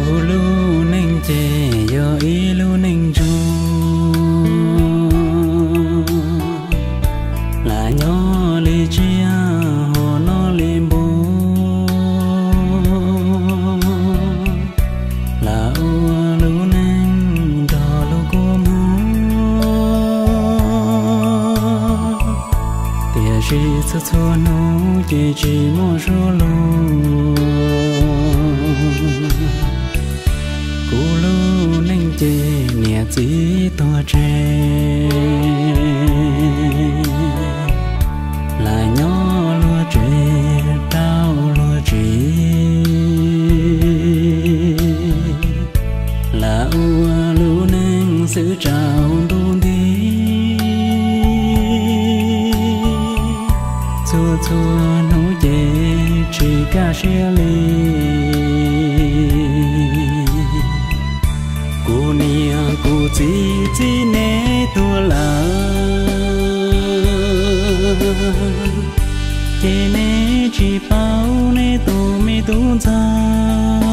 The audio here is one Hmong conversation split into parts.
Kuv lub neej ces yog ib lub neej ntsug, lam nyob li tsiaj hos noj li npua, lam ua lub neej nrog lub kua muag. Tiam sis txhua txhua hnub ces tsis muaj suab lug. Kuv lub neej ces niam txiv tuag tseg, lam nyob luag tsev rau luag tsim, lam ua lub neej xwb tsaus ntuj nti. Txhua txhua hnub ces tsis kaj siab li. Kuv niam kuv txiv txib neb tuag lawm, ces neb tsis paub neb tus me tub ntxawg,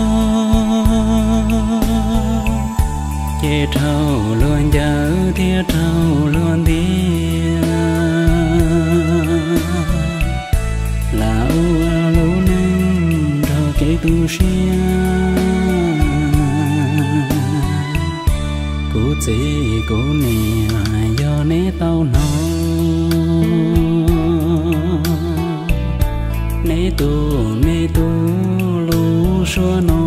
ces raug luag ncaws thiab raug luag ntiab, lam ua lub neej nrog kev tu siab. Kuv txiv kuv niam, yog neb tau hnov neb tus me tub lub suab no,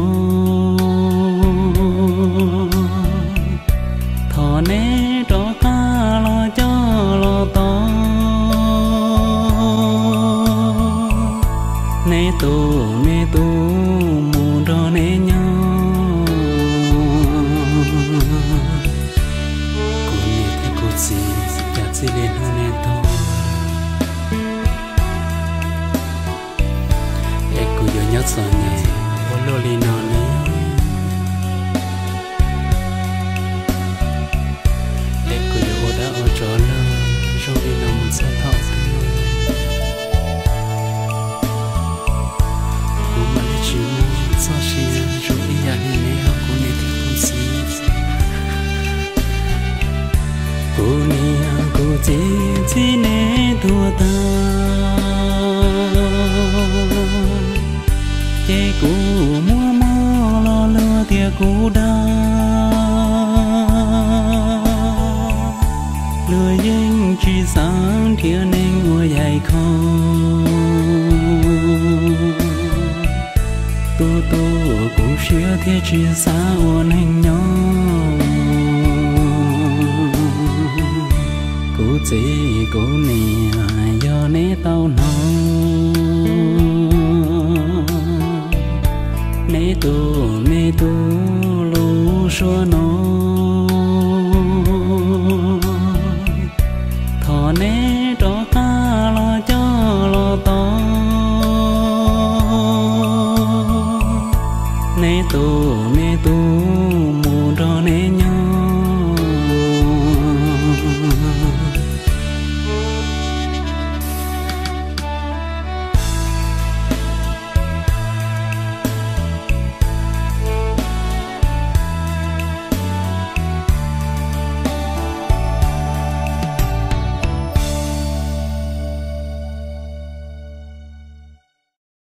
thov neb rov qab los coj los tos neb tus me tub mus nrog neb nyob. Kuv niam thiab kuv txiv, cas txij li hnub neb tuag es kuv yuav nyob txom nyem ua luaj li no ne? Es kuv yuav ua dab ua tsov lug zoo li no mus txog thaum twg? Kuv mam li tsis muaj txoj sia zoo ib yam li neb hos kuv niam thiab kuv txiv. Kuv niam kuv txiv txib neb tuag tag, ces kuv muaj mob los luag tias kuv dag. Luag yeej tsis xav nrhiav neeg ua yaig kho, tu tu kuv siab thiaj tsis xav ua neeg nyob. Kuv txiv kuv niam, yog neb tau hnov neb tus me tub lub suab no, thov neb rov qab los coj los tos neb tus